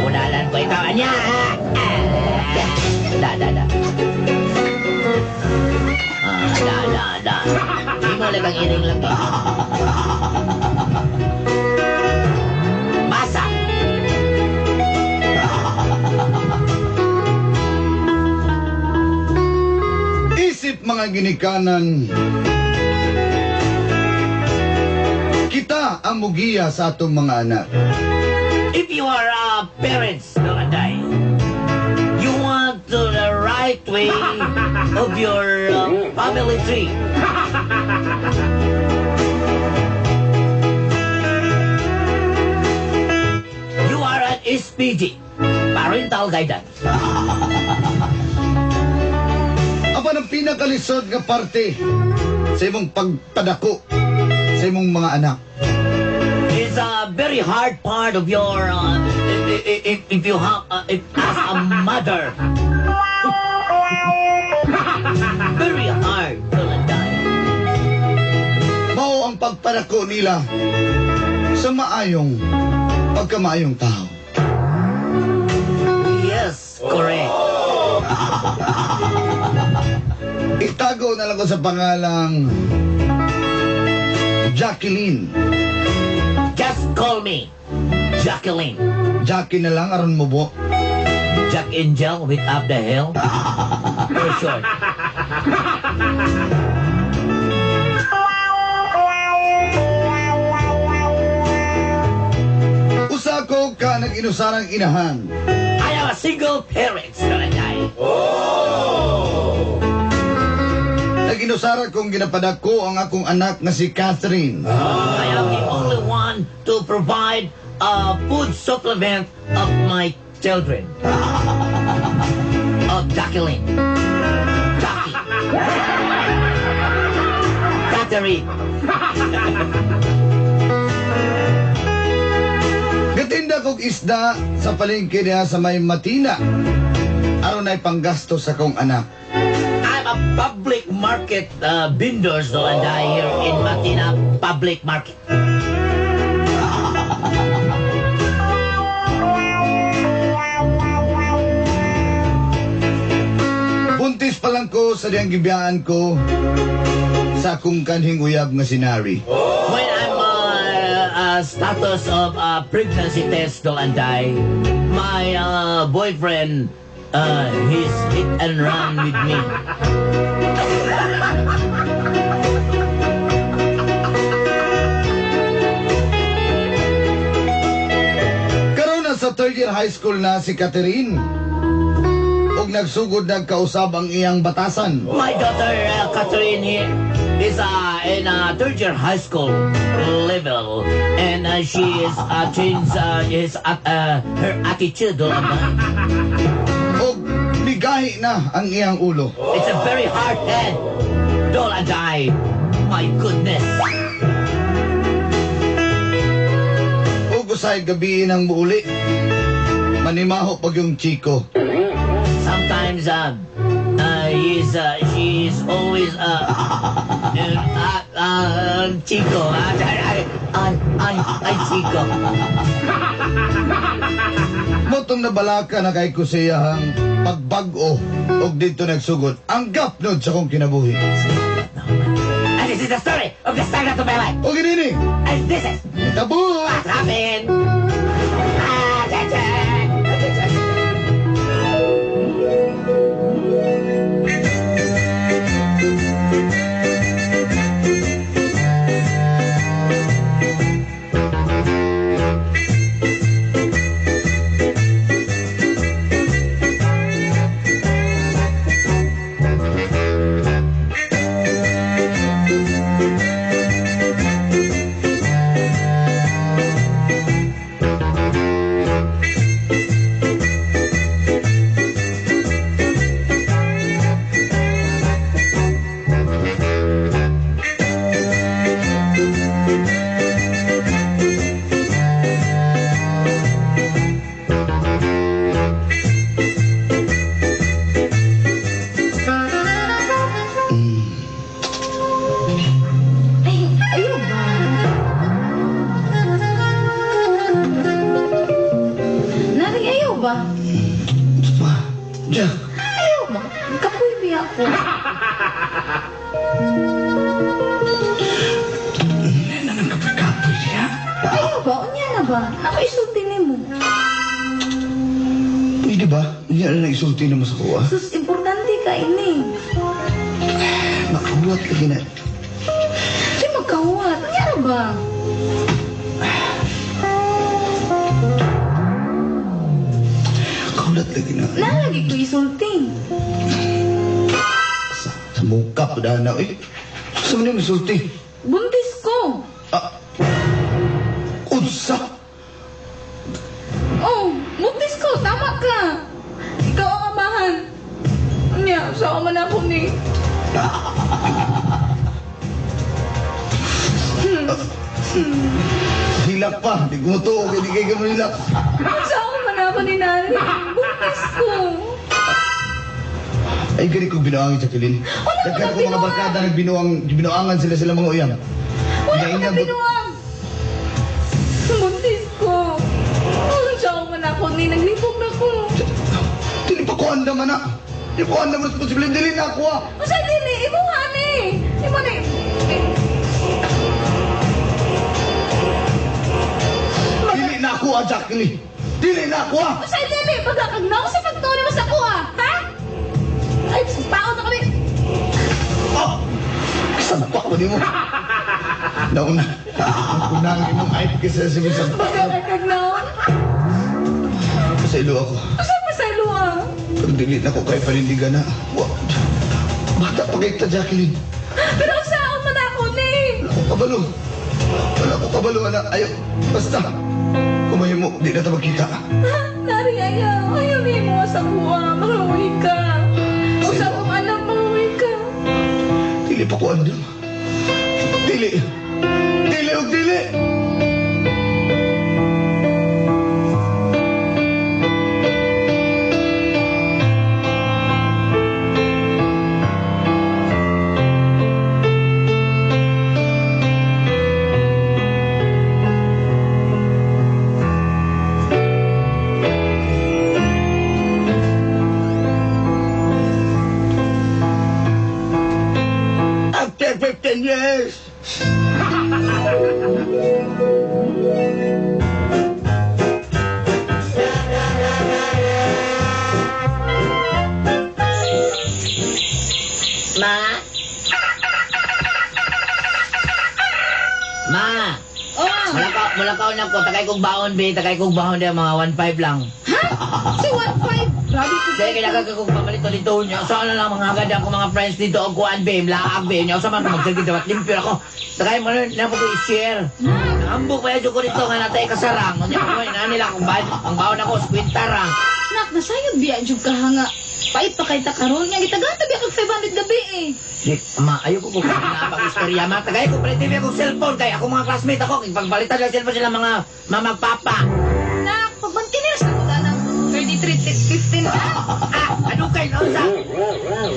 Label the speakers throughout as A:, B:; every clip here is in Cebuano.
A: Bunalan ko ikaw. Anya! Da, da, da. Ah, da, da, da. Imo lang ang iring lang. Basa!
B: Isip mga ginikanan, kita ang mugiya sa atong mga anak.
A: If you are parents, no, Anday, you want to the right way of your family tree. You are an SPG, parental guidance.
B: Apan ang pinakalisod nga parte sa imong pagpadako sa imong mga anak
A: It's a very hard part of your, if you have, if, as a mother. Very hard to die.
B: Mao ang pagpadako nila sa maayong pagkamaayong tao.
A: Yes, correct.
B: Itago na lang ko sa pangalang Jacqueline.
A: Just call me Jacqueline.
B: Jackie na lang aron mo bo.
A: Jack Angel with up the hill. For short.
B: Usa ko ka nag-inusarang inahan.
A: I am a single parent, Anday.
B: Nag-inusara kong ginapadako ang akong anak nga si Catherine.
A: I am the only one to provide a food supplement of my children. Of Jacqueline. Jackie. Catherine.
B: Gatinda kog isda sa palengke niya sa may Matina. Aron ay panggasto sa kong anak.
A: I'm a public market vendors though, and I here in Matina Public Market.
B: Buntis pa lang ko sa diyang gibiyaan ko sa akong kanhing uyab nga sinari.
A: When I'm status of pregnancy test though, and I, my boyfriend, he's hit and run with me.
B: Karon na sa third year high school na si Catherine. Ug nagsugod nagkausab ang iyang batasan.
A: My daughter Catherine here is in third year high school level, and she is changed his her attitude though, and I.
B: Ug migahi na ang iyang ulo.
A: It's a very hard head, Dol and I. My goodness.
B: Ug usay gabi nang muuli. Manimaho pag yung chiko.
A: Sometimes he's she's always Chico. Ay, ay, ay, ay, Chico.
B: Motong nabalaka na kay ko siyahang pagbag-o og dito nagsugod ang gapnod sa kong kinabuhi.
A: And this is the story of the start of my life.
B: O ginini,
A: And this is
B: tabo!
A: What happened. Ah, cha, cha. Cha, cha, cha.
B: Jack.
C: Ayaw mo. Kapoy biya ko.
B: Hindi na nang kapoy-kapoy niya.
C: Ayaw ba? Unya na ba? Ako isulti nimo.
B: Pwede ba? Hindi na nang isulti na mo sa kuha.
C: Sus, importante ka ini.
B: Makahuwat lagi na.
C: Di magkahuwat. Unya na ba?
B: Kahulat lagi na.
C: Nalagi ko isulti.
B: Sa mukha pa dahil na. Eh, sa man yung isulti?
C: Buntis ko.
B: Ah, unsa?
C: Oh, buntis ko. Tama ka. Ikaw ang amahan. Unya, saan man ako ni?
B: Hilak pa. Di ko to. Di kayo kamulilak.
C: Saan man ako ni Nari? Buntis ko.
B: Ay, gani kong binuangin, Jacqueline.
C: Wala ko
B: Daghan
C: na
B: ko mga
C: binuang.
B: barkada nagbinuangan sila sila mga uyang.
C: Wala ko na binuang. Buntis ko. Saan man ako ni? Naglibog na ko.
B: Dili pa ko andam na. Di ko andam responsibility. Dili na ako ah.
C: Usa dili, imo ni. Imo ni.
B: Dili na ako ah, Jacqueline. Dili na ako ah.
C: Usa dili, pagkakagnaw sa pagtuon mo sa kuha, ha? Ay, paon na kami.
B: Oh! Sampak ko nimo. Nauna. Unang imong ayp kasi sa sa
C: Pagkakagnaw.
B: Sa ilo ako.
C: Usa pa sa ilo ah.
B: Pero dili na ko kay panindigan na. Wa. Bata pa kay ta, Jacqueline.
C: Pero saan man ako ni?
B: Wala ko kabalo. Wala ko kabalo, anak. Ayaw. Basta. Kumayo mo, di na ta magkita.
C: Nari, ayaw. Ayaw ni mo sa kuha. Maluwi ka. Usa kong anak, maluwi ka.
B: Dili pa ko andam. Dili. Dili og dili. After 15 years.
A: Ma? Ma!
C: Oh!
A: Mulakaw na ko. Tagay kong baon, be. Tagay kong baon diya, mga 1.5 lang.
C: Ha? Si 1.5? Grabe ko.
A: Dahil kailangan ko kong pamalit ulit niya. Saan na lang mga agad ako mga friends dito o kuan, be. Laag, be. Niya, sa man magsagid dapat limpyo ako. Tagay mo na na po ko i-share.
C: Nak!
A: Ambok pa ko dito nga natay kasarang. Unya ko ina nila kung baon, ang baon ako skwinta ra.
C: Nak, nasayod biya jud ka nga. Pait pa kay ta karon nga gitagata biya kag 500 gabi eh.
A: Di, ma, ayaw ko kung na istorya, ma. Tagay ko palit TV akong cellphone kay ako mga classmate ako. Pagpalitan ng cellphone sila mga mamag papa.
C: Nak, pagbantinis na ko ng 33.15 ka.
A: Ah, ano kay no sa?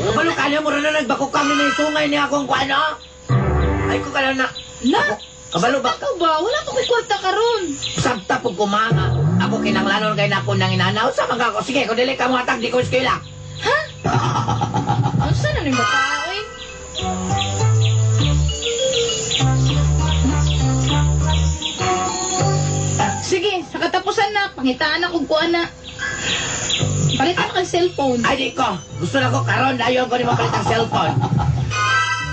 A: Kabalo ka mo rin na nagbako kami na sungay niya akong kuano. Ay ko kala na.
C: Nak,
A: Kabalo ba?
C: Ikaw ba? Wala pa ko'y kwarta karon.
A: Sabta po kumanga. Ako kinanglanon kay nako nang inanaw sa mga ko. Sige, kung dili ka mo atag, di ko eskwela.
C: Ha? Unsa na ning bata oy? Sige, sa katapusan na, pangitaan na kung kuan na. Palitan na kang cellphone.
A: Ay, di ko. Gusto na ko karon dayon ko ni mapalit ang cellphone.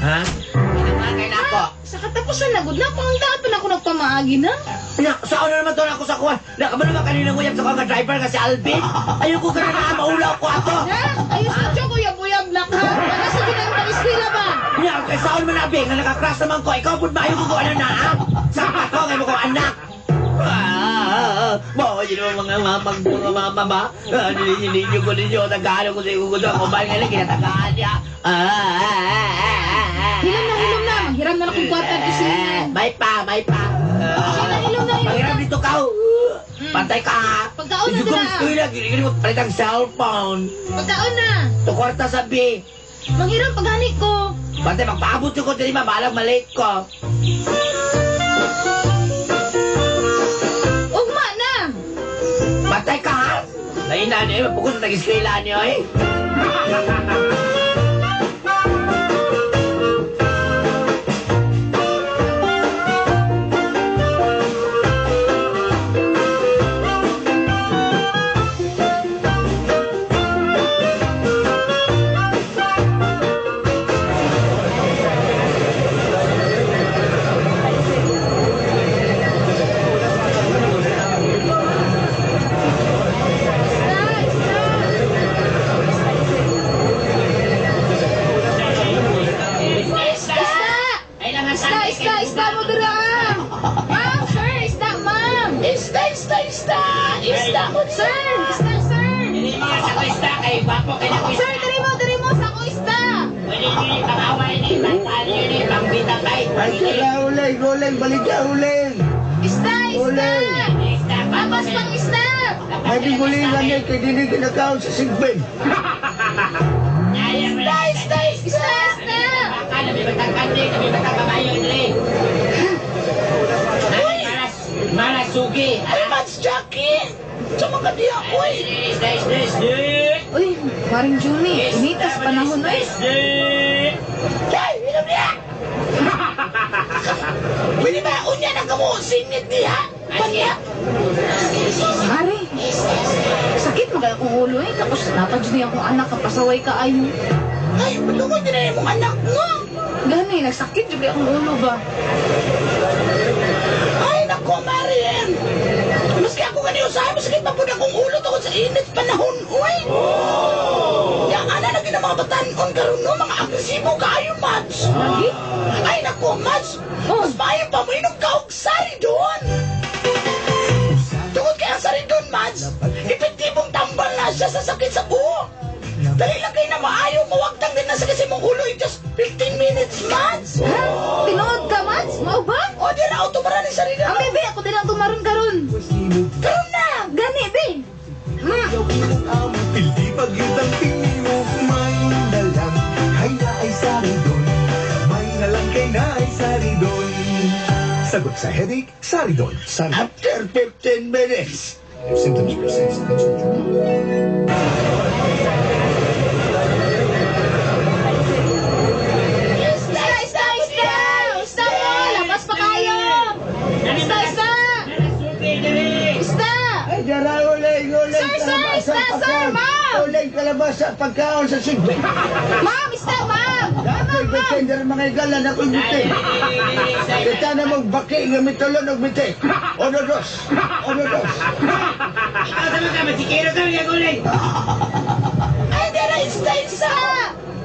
A: Ha? Kinanglan kay nako.
C: Sa katapusan na, good na, pangitaan pa na ako nagpamaagi na.
A: Na, saan na naman to na ako sa kuwan? Na, kabalo ba kanina nguyab sa kuwan nga driver nga si Alvin? Ayoko ka na maulaw ko ato.
C: Na, ayos na, Choco, uyab-uyab na ka. Wala sa ginang pag-eskwela ba?
A: Nya, kay saan man abi nga naka-crash naman ko. Ikaw pud maayo ko ano na ha? Sapat ko ngay mo ko anak. Ah, mo yun ang mga mamag mga mama ba? Ah, ninyo ko ninyo tagalo ko sa iyo ko ako ba nga lang kinatagaan niya. Ah, ah, ah, ah, ah.
C: Hilom na, hilom na. Manghiram na lang kong kwarta at isilingan.
A: May pa, may pa.
C: Sige na, hilom na, hilom
A: Manghiram
C: na.
A: dito ka. Pantay ka.
C: Pagkaon na
A: Hindi ko
C: dira.
A: eskwela, gini mo palit ang cellphone.
C: Pagkaon na.
A: To kwarta sa B.
C: Manghiram paghani ko.
A: Bantay, magpaabot ko diri ma, balag malate ko.
C: Ugma na.
A: Bantay ka ha? Ay na niyo, mapugos na tag-eskwela niyo eh.
C: Isda! Isda, isda, isda mo dira! Ma'am, sir, isda, ma'am!
A: Isda, isda, isda! Isda mo
C: Sir, isda, sir!
A: Dili mga sa ko isda kay gwapo kay nako
C: Sir,
A: isda.
C: diri mo sa ako isda!
A: Pwede niyo ni pangaway ni pangpalo ni pangbita kay.
B: Ay, tara, uling, uling, baligya, uling.
C: Isda, isda!
A: Isda
C: Tapos pang isda!
B: May bigulingan niya, kay dili kinakaon sa sigbin.
A: Isda, isda,
C: Isda, isda!
A: Baka na may batang kanding, na may batang kabayo dili. Uy! Marasugi.
D: Ay, Mats Jackie! Sa mga diya, uy!
A: Isda, isda, isda.
C: Uy, paring Junie, initas panahon oy.
A: Isda.
D: Ay, inom niya! Pwede ba unya na kamo singit niya? Panya?
C: Mare, sakit magay akong ulo eh. Tapos napad yun akong anak, kapasaway ka ayo.
D: Ay, patungod din na imong anak mo!
C: Gani, nagsakit jud akong ulo ba?
D: Ay, nako, Marian! Maski ako gani usahay, masakit pa po na akong ulo tungkol sa init panahon, uy! Ya, ana na gina mga batanon karon no, mga agresibo kaayo, Mats!
C: Lagi?
D: Ay, nako, Mats!
C: Oh.
D: Mas maayo pa mo inom ka og sari doon! Tungod kay ang sari doon, Mads, epektibong tambal na siya sa sakit sa buho. Dali lang kayo na maayo, mawagtang din na sakit sa imong ulo in just 15 minutes, Mads!
C: Ha? Tinuod ka, Mads? Mao ba?
D: O, di na auto para ni sari
C: Ami,
D: doon.
C: be, ako din ang tumaron karon.
D: Karon na!
C: Gani, be. Mm.
E: Pildi pagyud ang tinimog, may nalang kay naay saridon. May nalang kay naay saridon. Sagot sa headache, Saridon. Saridon.
B: After 15 minutes.
E: If symptoms persist, consult your doctor.
C: Isda, isda, isda! Isda mo! Lapas pa kayo! Isda, isda!
A: Marasugi dili.
C: Isda!
B: Ay, dara, uling, uling,
C: Sir, sir,
B: kalabasa,
C: isda, sir,
B: pagkaon.
C: ma'am.
B: Uling, kalabasa, pagkaon sa sigbin.
C: Ma'am, isda, ma'am! Ma'am,
B: Ako'y
C: ma'am!
B: bitin, dara mga igalan, ako'y bitin. Kita na magbaki, nga mitulon og biti. Ono dos, ono dos.
A: Ikaw sa mga masikiro sa mga guling.
D: Ay, di na isda, isda!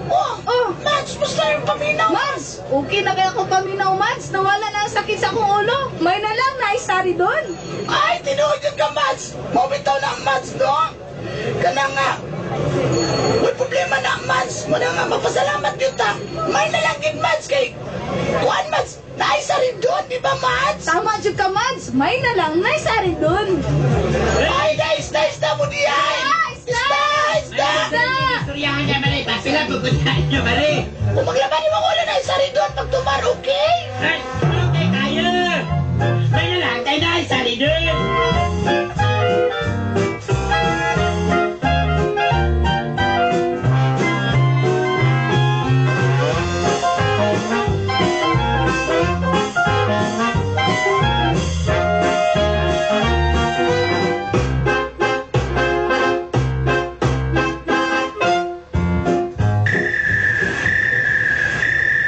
D: Oh,
C: Oh.
D: Mads, basta yung paminaw.
C: Mads, okay na kaya akong paminaw, Mads. Nawala na ang sakit sa akong ulo. May na lang, naisari doon.
D: Ay, tinuod yun ka, Mads! Mabitaw na ang Mads, no? Kana nga, may problema na ang Mads. Muna nga, mapasalamat yun ta. May nalangin, Mads, kay... Kuan, Mads, naisa rin doon, di ba, Mads?
C: Tama jud ka, Mads. May na lang, naisari doon.
D: Ay, nice, nice na mo diyan!
C: Isda!
D: Isda! Isda!
A: Istoryahan niya mali. Pasila pupuntahan niyo mali.
D: Kung maglaban ni mga ulo na isa rin doon, pag tumar, okay?
A: Ay, okay tayo. May nalang kay naisari dun.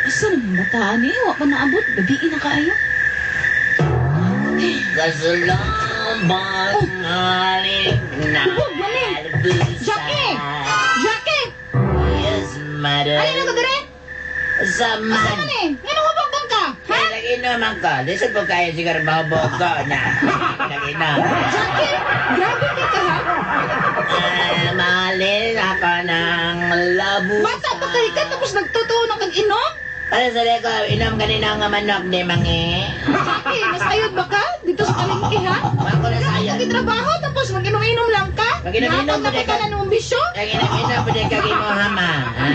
C: Asa naman bataan eh? Wa pa naabot. Gabi na kaayo.
A: Kasulambang halik na
C: Huwag man eh. Jackie! Jackie!
A: Yes, mother.
C: Alin na ka dire?
A: Sa
C: Asa
A: man.
C: man eh? Nga hubog bang ka? Ha?
A: Lagi naman ka. Lisod po kayo siguro mahubog ko na. Lagi na.
C: Jackie! Grabe kay ka ha?
A: Ah, mahalin ako ng labu.
C: Bata pa kay ka tapos nagtotoo na kag inom?
A: Para sa leko, inom kanina nga manok ni mangi.
C: Jackie, mas ayod ba ka? Dito sa palengke ha?
A: Wako na
C: Ikaw
A: sayo.
C: trabaho tapos mag-inom-inom lang ka?
A: Mag-inom-inom,
C: Nahapon na
A: pwede
C: ka
A: ka.
C: na ng bisyo?
A: Lagi na inom, pwede ka gimuhama. Ha?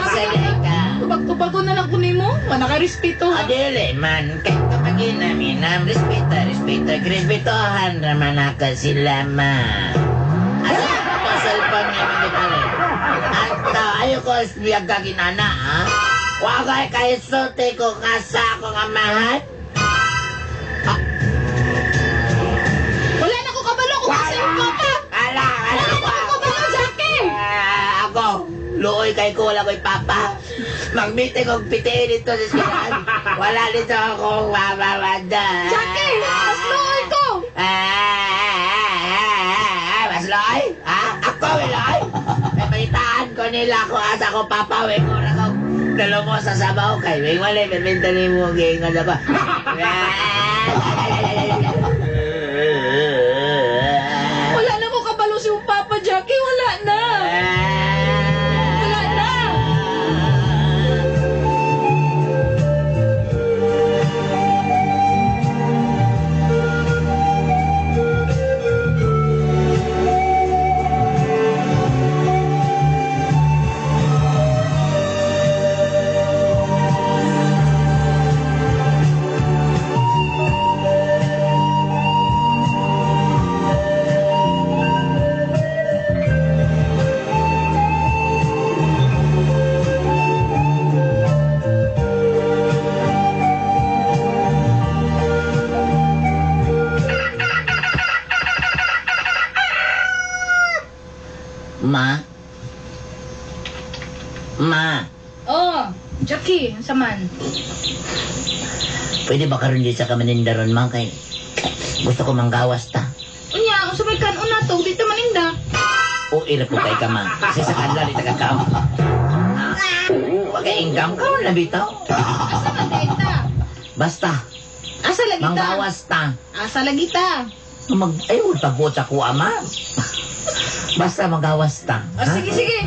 A: Sa ka.
C: Tubag-tubago na lang kunin mo. Wala ka respeto ha?
A: Adili man, kay kapag inaminam, respeto, respeto, respetohan raman ako sila ma.
C: Hala!
A: Maayo ko biyag ka ginana, ha? Wagay kay sulti ko ka sa akong amahan.
C: Wala na ko kabalo kung asa yung papa.
A: Ala, ala
C: Wala na ko kabalo, Jackie.
A: Ah, ako, luoy kay ko, wala ko'y papa. Mag-meeting og PTA dito sa eskwelahan. Wala dito akong mamamanda.
C: Jackie, mas luoy ko.
A: Ah, mas luoy? Ha? Ako, may luoy? May palitaan ko nila kung asa ko papa, may mura ko. Dalo mo sa sabaw kay may wala, may benta ni mo gingan ako.
C: Wala na ko kabalo si yung papa, Jackie. Wala na. Wala na.
A: Ma? Ma,
C: Oh, Jackie, unsa man?
A: pwede ba karon di sa kamanindaron ma kay gusto ko manggawas ta.
C: Unya, unsa may kanon na to? Dito maninda.
A: O ira po kay ka ma. Kasi sa kanila di taga kam. Wa kay income karon na bitaw.
C: Asa man data?
A: Basta
C: Asa lagi ta?
A: manggawas ta.
C: Asa lagi ta?
A: Mag ay wala pagbuot sa kuha ma. Basta magawas ta.
C: Ah, sige, sige.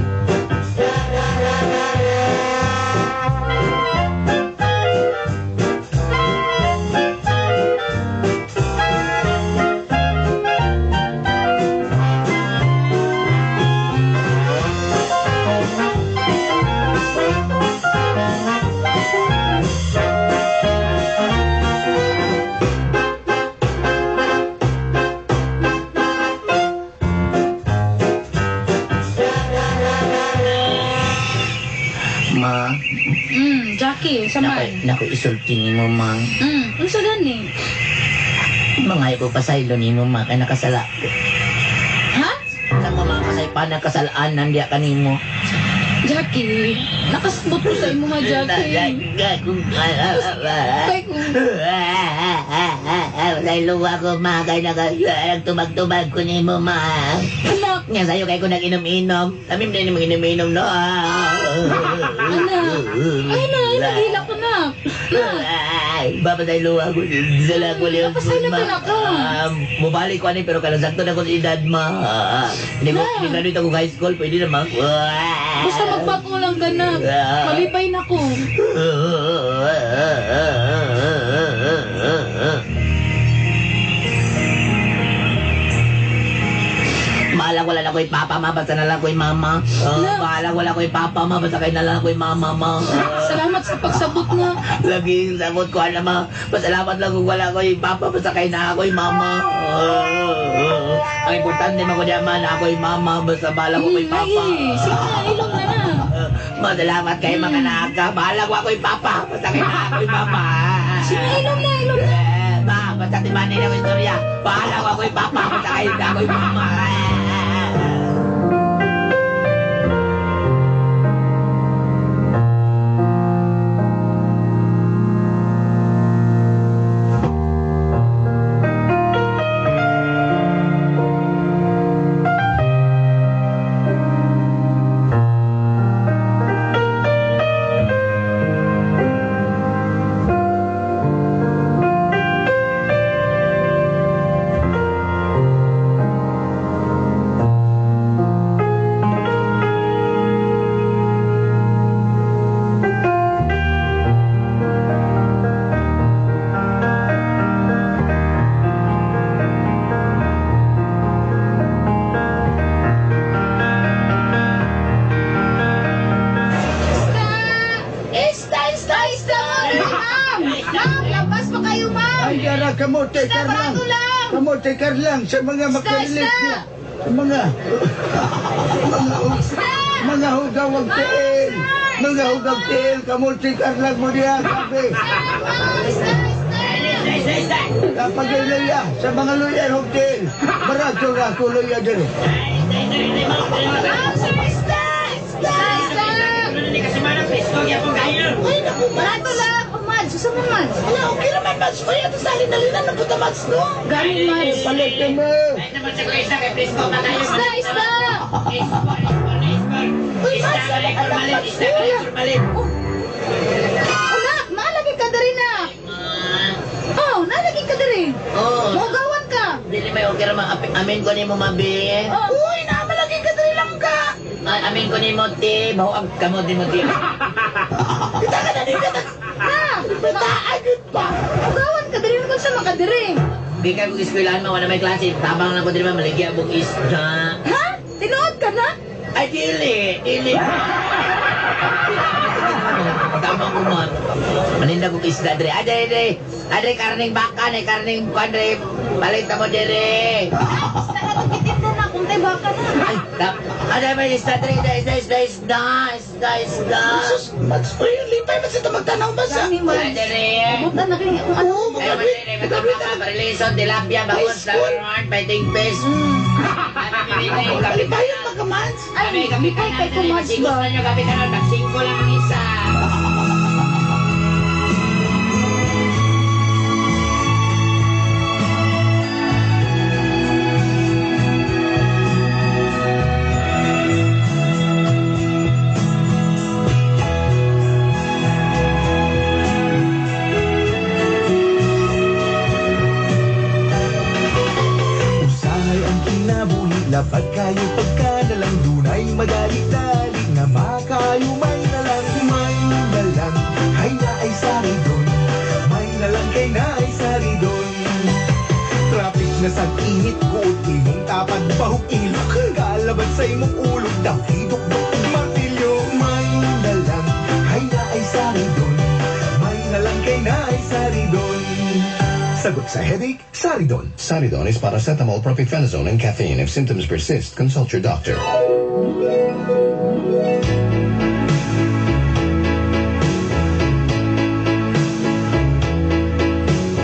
A: Ma,
C: Jackie, unsa
A: nako
C: man?
A: nako isulti nimo ma.
C: Unsa gani?
A: Mangayo ko pasaylo nimo ma kay nakasala.
C: Ha?
A: Sa ko mga kasaypanan kasalanan diya kanimo.
C: Jackie, nakasabot ko sa imo ha, Jackie. Kay ko.
A: Pasaylo ako ma kay nagtubag-tubag ko nimo ma.
C: Anak,
A: Nga sayo kay ko nag-inom-inom. Kami din mag-inom-inom no.
C: anak. Ay na, ay naghilak ko na. Na.
A: Ay, babasaylo ako. Sala ko liyo.
C: Napasaylo ka na ka.
A: Mubalik ko ani pero kanang sakto na ko sa edad ma. Hindi ko
C: Na.
A: hindi graduate ako high school, pwede na ma.
C: Basta magbago lang ka na. Malipay na ko.
A: Bahala wala na ko'y papa ma, basta na lang ko'y mama.
C: Na.
A: Bahala wala ko'y papa ma, basta kay na lang ko'y mama ma.
C: Salamat sa pagsabot na.
A: Lagi sabot ko alam ma. Pasalamat lang kung wala ko'y papa, basta kay na ako'y mama. Ang importante man ko diyan ma, na ako'y mama, basta bahala ko ko'y papa.
C: Ay, sige na, ilong na na.
A: Masalamat kay mga naka. Bahala ko ako'y papa, basta kay na ako'y mama.
C: Sige na, ilong na, ilong na.
A: Eh, ma, basta timanin ang istorya. Bahala ko ako'y papa, basta kay na ako'y mama.
C: Isda! Isda, isda, isda! Ma'am! Ma'am, labas pa kayo, ma'am!
B: Ay, yara, kamote,
C: Isda,
B: karlang.
C: barato lang!
B: Kamote, karlang. Sa mga
C: Isda,
B: makarelate
C: isda!
B: niya. Sa mga...
C: Isda!
F: Mga hugaw ang tiil. Mga hugaw tiil. Kamultikar lang mo niya, sabi.
C: Isda, isda!
A: Isda, isda, isda.
F: Kapag luya, sa mga luya hog tiil. Barato ra ko luya diri.
C: Ma'am, sir, isda! Isda, isda!
A: Kasi mana, presko, gyapon kayo.
D: Ay, naku,
C: Barato
D: Mads.
C: lang! Oh, Mads, usa mo, Mads.
D: Ala, okay naman, Mads. Uy, ato sa alin-alinan ng puta, Mads, no?
C: Gani, Mads.
F: Palit mo.
A: Ay, naman sa isda, kay presko, patayo.
C: Isda, isda!
A: Isda, isda, isda.
D: Uy,
A: Isda,
D: Mads,
A: balik,
D: anak,
A: formalin,
D: Mads,
A: isda, balik, formalin.
C: Anak, naalagi ka diri na. Oh, naalagi ka diri.
A: Oh.
C: Mugawan ka.
A: Dili may okay ra ma amin ko nimo mabi.
C: Oh,
D: Uy, naamalagi ka diri lang ka.
A: Ay, amin ko nimo ti, baho ang kamot nimo ti.
D: Kita ka na din ka.
C: na.
D: Bataan yun pa.
C: Mugawan ka diri kung sa makadiri.
A: Gikan kog eskwelahan ma wala may klase, tabang lang ko diri ma maligya bug isda.
C: Ha? Tinuod ka na?
A: Ay dili, dili. Tabang ko man. Maninda kog isda diri. Ay diri, diri. Ay diri karning baka, ay karning kuan diri. Palit mo diri.
C: Isda na itong gitinda na kung tayo baka na.
A: Ay, tap. Ay may isda diri, isda, isda, isda, isda, isda, isda.
D: Sus, Mads, uy, lipay man sa magtanaw, Mads. ah.
C: Gani,
A: Ay
C: Mads.
A: diri.
C: Abutan na kayo kung ano.
D: Oo,
A: Ay,
D: mag-graduate.
A: wala, mag-graduate na. Pariliso, tilapia, bangus,
D: High school.
A: flower, fighting fish.
D: Kalipayan pa ka, Mads.
C: Ay, lipay kay ko, Mads
A: Gusto
C: ba?
A: nyo, kape kanon, tag-singko lang ang isa.
E: Usahay ang kinabuhi, lapad kayo pagka nalang dunay madali-dali nga makayo may nalang, may nalang, hay na ay saridon, may nalang kay na ay saridon. Traffic na sa init kuot imong tapad bahok ilok kalaban sa imong ulog daw hidok-dok ug martilyo may nalang, hay na ay saridon, may nalang kay na ay saridon. Sagot sa headache, Saridon.
G: Saridon is paracetamol, propyphenazone, and caffeine. If symptoms persist, consult your doctor.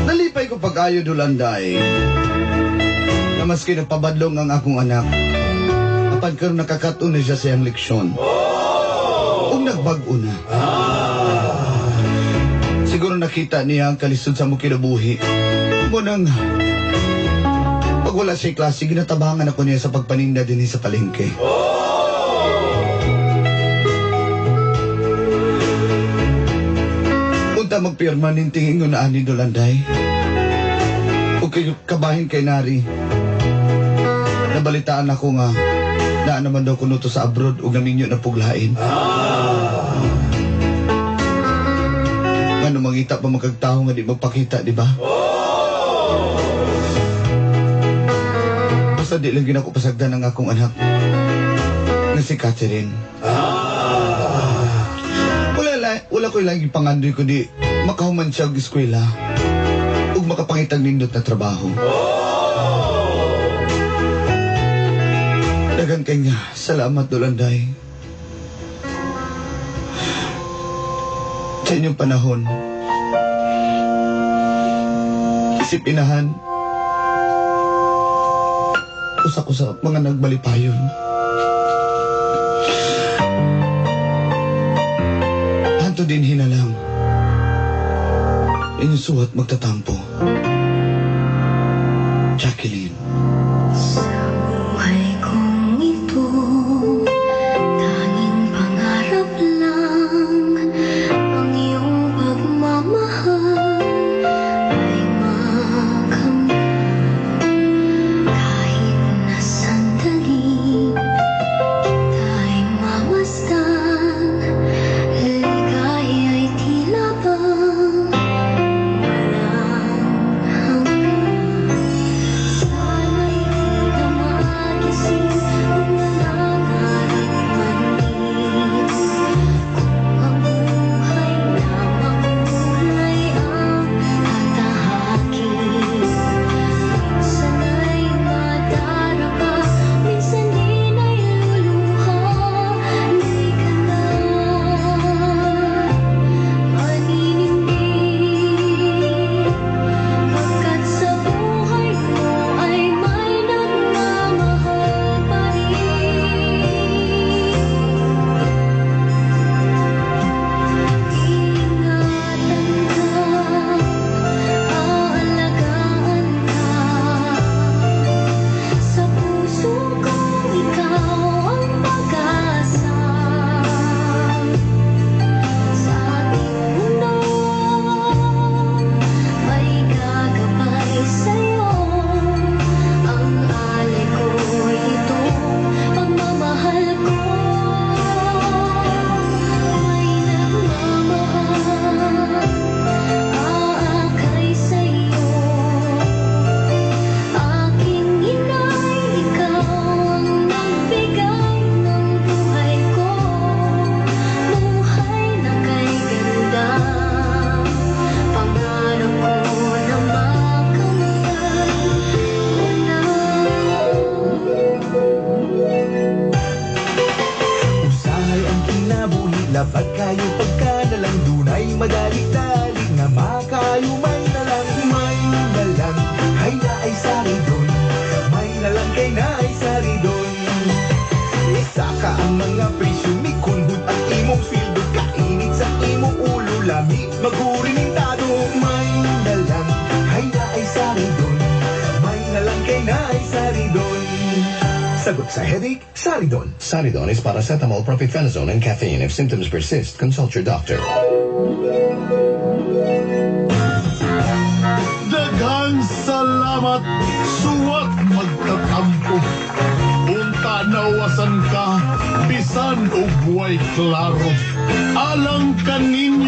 B: Nalipay ko pag-ayo dulanday. Na maski nagpabadlong ang akong anak, apan karon nakakaton na siya sa iyang leksyon. Ug nagbag-o na. Siguro nakita niya ang kalisod sa mo kinabuhi. Munang, pag wala siya klase, ginatabangan ako niya sa pagpaninda din sa palengke. Punta magpirma nin tingin ko na ani Dolanday. O kay kabahin kay Nari. Nabalitaan ako nga naa naman daw kuno to sa abroad ug naminyo na puglain. Ngano mangita pa magkagtaho nga di magpakita, di ba? Basta di lang ginako pasagdan ang akong anak nga si Catherine. Wala ko lang ipangandoy kundi makahuman siya og eskwela ug makapangitag nindot na trabaho. Daghan kay nga salamat Dolanday. Sa inyong panahon, isip inahan, usa ko sa mga nagbalipayon. Hanto din hinalang, inyong suwat magtatampo. Jacqueline.
H: Sa buhay kong ito, tanging pangarap lang ang iyong pagmamahal ay makamtan. Kahit na sandali kita'y mamasdan, ligaya'y tila bang walang hanggan. Sana'y
E: kay naay Saridon. Isaka ang mga presyo, mikunhod ang imong sweldo, kainit sa imong ulo, lami maghurimintado. May nalang kay naay Saridon. May nalang kay naay Saridon. Sagot sa headache, Saridon.
G: Saridon is paracetamol, propyphenazone, and caffeine. If symptoms persist, consult your doctor.
I: Daghang salamat, suwat magtatampo. Unta nawasan ka, bisan og way klaro. Alang kaninyo.